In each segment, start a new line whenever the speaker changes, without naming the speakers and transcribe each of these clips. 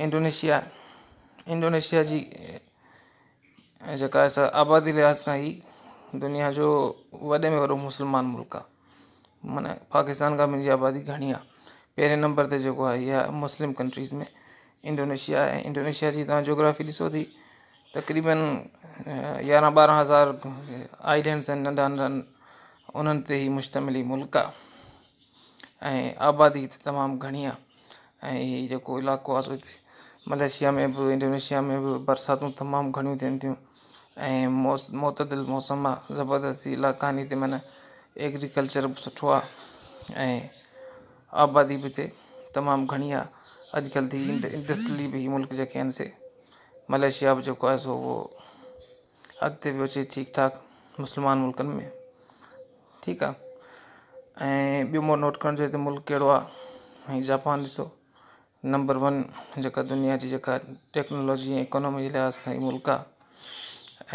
Indonesia, Indonesia جي جيڪا آهي سا آبادي لحاظ کان هي دنيا جو وڏي ۾ وڏو مسلمان ملڪ آهي، معنيٰ پاڪستان کان به ان جي آبادي گهڻي آهي. پهرين نمبر تي جيڪو آهي اها مسلم ڪنٽريز ۾ انڊونيشيا آهي. انڊونيشيا جي توهان جاگرافي ڏسو ٿي تقريبن 11 12 هزار آئلينڊس آهن ننڍا ننڍا، انهن تي هي مشتمل هي ملڪ آهي ۽ آبادي هتي تمام گهڻي آهي. ۽ هي جيڪو علائقو آهي سو هتي ملائيشيا ۾ به انڊونيشيا ۾ به برساتون تمام گهڻيون ٿين ٿيون ۽ معتدل موسم آهي، زبردست هي علائقا آهن هتي، معنيٰ ايگريڪلچر به سٺو آهي ۽ آبادي به هتي تمام گهڻي آهي. اڄڪلهه ته انڊسٽري به هي ملڪ جيڪي آهن سي ملائيشيا به جيڪو آهي سو اهو اڳتي پيو اچي ٺيڪ ٺاڪ مسلمان ملڪن ۾، ٺيڪ آهي. ۽ ٻيو مون نوٽ ڪرڻ جو هتي ملڪ ڪهڙو آهي، ۽ جاپان ڏسو نمبر 1 جيڪا دنيا جي جيڪا ٽيڪنالاجي ۽ اڪانومي جي لحاظ کان هي ملڪ آهي.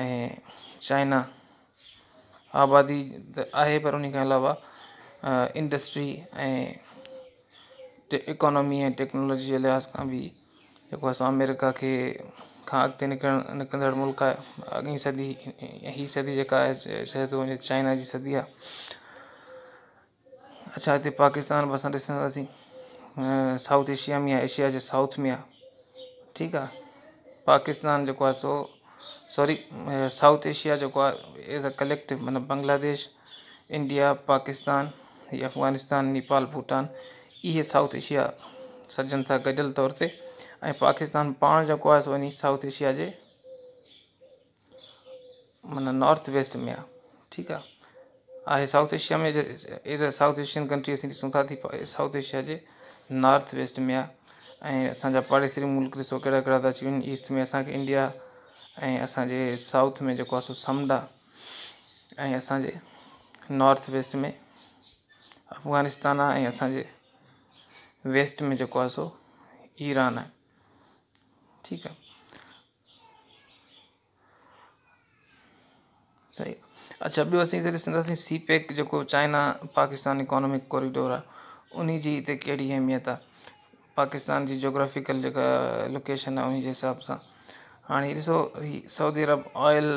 ۽ چائنا آبادي ته آهي پر ان کان علاوه انڊسٽري ۽ اڪانومي ۽ ٽيڪنالاجي جي لحاظ کان به جيڪو آهي سو آمريڪا کي کان اڳتي نڪرندڙ ملڪ آهي. اڳئين صدي هي صدي جيڪا آهي چئي ٿو وڃي چائنا جي صدي آهي. اڇا هتي پاڪستان به اسان ڏسنداسين سائوٿ ايشيا ۾ آهي، ايشيا جي سائوٿ ۾ آهي، ٺيڪ آهي. پاڪستان جيڪو آهي سو سوري سائوٿ ايشيا جيڪو آهي ايز اي ڪليڪٽو معنيٰ بنگلاديش، انڊيا، پاڪستان، هي افغانستان، نيپال، ڀوٽان، اهي سائوٿ ايشيا سڏجن ٿا گڏيل طور تي. ۽ پاڪستان پاڻ جيڪو آهي سو وڃي سائوٿ ايشيا جي معنيٰ نارٿ ويسٽ ۾ آهي، ٺيڪ آهي. آهي south Asia ۾ as a South Asian country اسين ڏسون ٿا ته سائوٿ ايشيا جي نارٿ ويسٽ ۾ آهي. ۽ اسان جا پاڙيسري ملڪ ڏسو ڪهڙا ڪهڙا ٿا اچي وڃن، ايسٽ ۾ اسان کي انڊيا ۽ اسان جي سائوٿ ۾ جيڪو آهي سو سمنڊ آهي ۽ اسان جي نارٿ ويسٽ ۾ افغانستان آهي ۽ اسان جي ويسٽ ۾ جيڪو آهي سو ايران آهي، ٺيڪ آهي. صحيح. اڇا ٻيو اسين هتي ڏسنداسين سي پيڪ جيڪو چائنا پاڪستان اڪانومڪ ڪوريڊور آهي انهي جي هتي ڪهڙي اهميت آهي پاڪستان جي جاگرافيڪل جيڪا لوڪيشن آهي انهي جي حساب سان. هاڻي هي ڏسو هي سعودي عرب آئل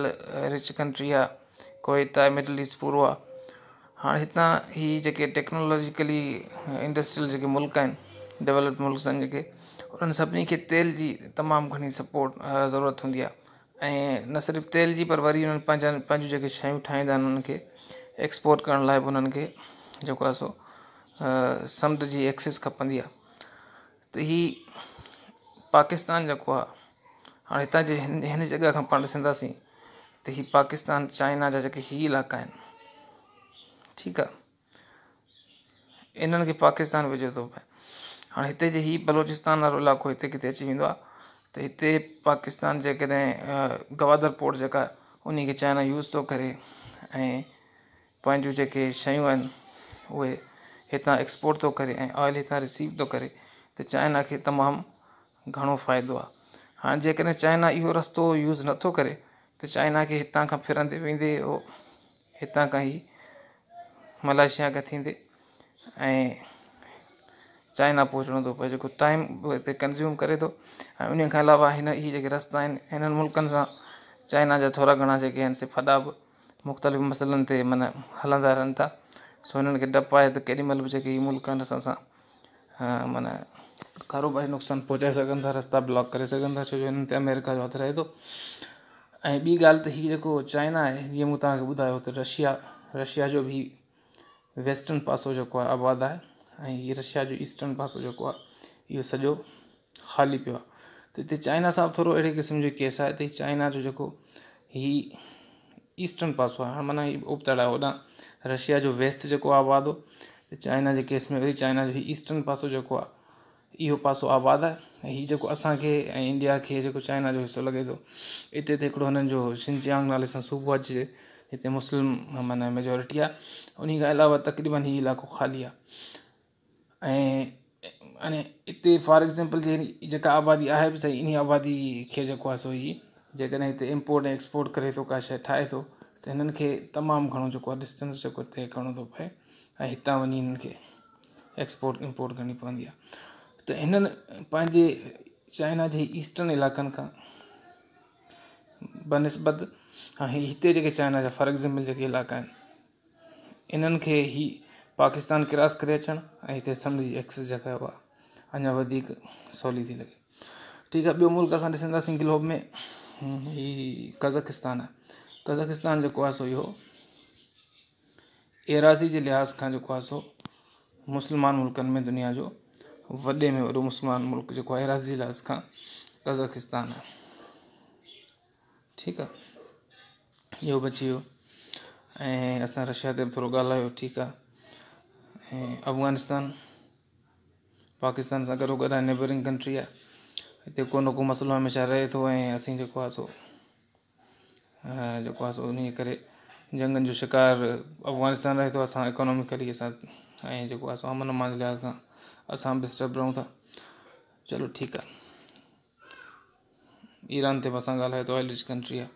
رچ ڪنٽري آهي، ڪويت آهي، مڊل ايسٽ پورو آهي. هاڻي هتان هي جيڪي ٽيڪنالاجيڪلي انڊسٽريل جيڪي ملڪ آهن ڊولپڊ ملڪ آهن جيڪي انهن سڀني کي تيل جي تمام گهڻي سپورٽ ضرورت هوندي آهي ۽ نه صرف تيل جي پر وري انهن پنهنجا پنهنجون جيڪي شيون ٺاهيندا آهن انهن کي ايڪسپورٽ ڪرڻ لاء به انهن کي جيڪو آهي سو سمنڊ جي ايڪسيس کپندي آهي. ته هي پاڪستان جيڪو آهي هاڻي هتان جي هن جڳهه کان پاڻ ڏسنداسين ته هي پاڪستان چائنا جا جيڪي هي علائقا آهن، ٺيڪ آهي، انهن کي پاڪستان ويجهو ٿو پئي. هاڻي هتي جي هي بلوچستان وارو علائقو هتي ڪٿي اچي ويندو آهي ته هتي پاڪستان جيڪڏهن گوادر پورٽ جيڪا ان کي چائنا يوز ٿو ڪري ۽ پنهنجون جيڪي شيون آهن اهي هتان ايڪسپورٽ ٿو ڪري ۽ آئل هتان رسيو ٿو ڪري ته چائنا کي تمام گهڻو فائدو آهي. هاڻي جيڪڏهن چائنا اهو رستو يوز نٿو ڪري ته چائنا کي هتان کان ڦرندي ويندي اهو هتان کان ئي ملائيشيا کان ٿيندي ۽ چائنا پهچڻو ٿو پئي جيڪو ٽائيم به هتي ڪنزيوم ڪري ٿو ۽ ان کان علاوه هن هي جيڪي رستا آهن هنن ملڪن سان چائنا جا ٿورا گهڻا جيڪي آهن سي ڦڏا به مختلف مسئلن تي معنيٰ هلندا رهن ٿا. سو هنن کي ڊپ آهي ته ڪيڏي مهل به جيڪي هي ملڪ آهن اسان سان معنيٰ ڪاروباري نقصان پهچائي سگهن ٿا، رستا بلاڪ ڪري سگهن ٿا، ڇو جو هنن تي آمريڪا جو هٿ رهي ٿو. ۽ ٻي ڳالهه ته هي جيڪو چائنا آهي جيئن مون توهان کي ٻڌايو ته رشيا، رشيا جو به ويسٽرن پاسو جيڪو آهي آباد آهي ۽ هي رشيا جو ايسٽرن پاسو جيڪو آهي اهو سڄو خالي پيو آهي. ته هتي چائنا سان به ٿورو اهڙي قسم جو ڪيس آهي ته هي چائنا جو جيڪو هي ايسٽرن پاسو آهي معنيٰ هي ابتڙ آهي هوڏانهن رشيا جو ويسٽ جيڪو آباد هو ته چائنا جي ڪيس ۾ وري چائنا جو هي ايسٽرن پاسو جيڪو آهي اهو پاسو آباد آهي ۽ هي جيڪو اسانکي ۽ انڊيا کي جيڪو چائنا جو حصو لڳي ٿو اتي ته هڪڙو هنن جو شنجيانگ نالي سان صوبو آهي جتي مسلم معنيٰ ميجورٽي آهي ان کان علاوه تقريبن هي علائقو خالي آهي ۽ يعني اتي فار ايگزامپل جي جيڪا آبادي آهي به صحيح انهي آبادي کي جيڪو آهي سو هي جيڪڏهن هتي امپورٽ ۽ ايڪسپورٽ ڪري ٿو ڪا شيء ٺاهي ٿو ته هنن کي تمام گهڻو جيڪو آهي ڊسٽنس جيڪو طئي ڪرڻو ٿو پئي ۽ هتان وڃي هنن کي ايڪسپورٽ امپورٽ ڪرڻي پوندي آهي ته هنن پنهنجي چائنا جي ايسٽرن علائقن کان بنسبت هاڻي هتي جيڪي چائنا جا فار ايگزامپل جيڪي علائقا آهن انهن کي هي پاڪستان ڪراس ڪري اچڻ ۽ هتي سمنڊ جي ايڪسس جيڪا آهي اها اڃا وڌيڪ سولي ٿي لڳي. ٺيڪ آهي، ٻيو ملڪ اسان ڏسنداسين گلوب ۾ هي قزاقستان آهي. قزاقستان جيڪو آهي سو اهو ايراضي جي لحاظ کان جيڪو آهي سو مسلمان ملڪن ۾ دنيا جو وڏي ۾ وڏو مسلمان ملڪ جيڪو آهي ايراضي جي لحاظ کان قزاقستان آهي. ٺيڪ آهي، اهو بچي ويو ۽ اسان رشيا تي به ٿورو ڳالهايو. ٺيڪ آهي، ۽ افغانستان پاڪستان سان گڏو گڏ آهي، نيبرنگ ڪنٽري آهي، هتي ڪو نه ڪو مسئلو هميشه رهي ٿو ۽ اسين جيڪو آهي سو جيڪو آهي سو ان جي ڪري جنگن جو شڪار افغانستان رهي ٿو. اسان اڪاناميڪلي اسان ۽ جيڪو آهي سو امن امان جي لحاظ کان اسان به ڊسٽرب رهون ٿا. چلو ٺيڪ آهي، ايران تي به اسان ڳالهايو ته آئل رچ ڪنٽري آهي.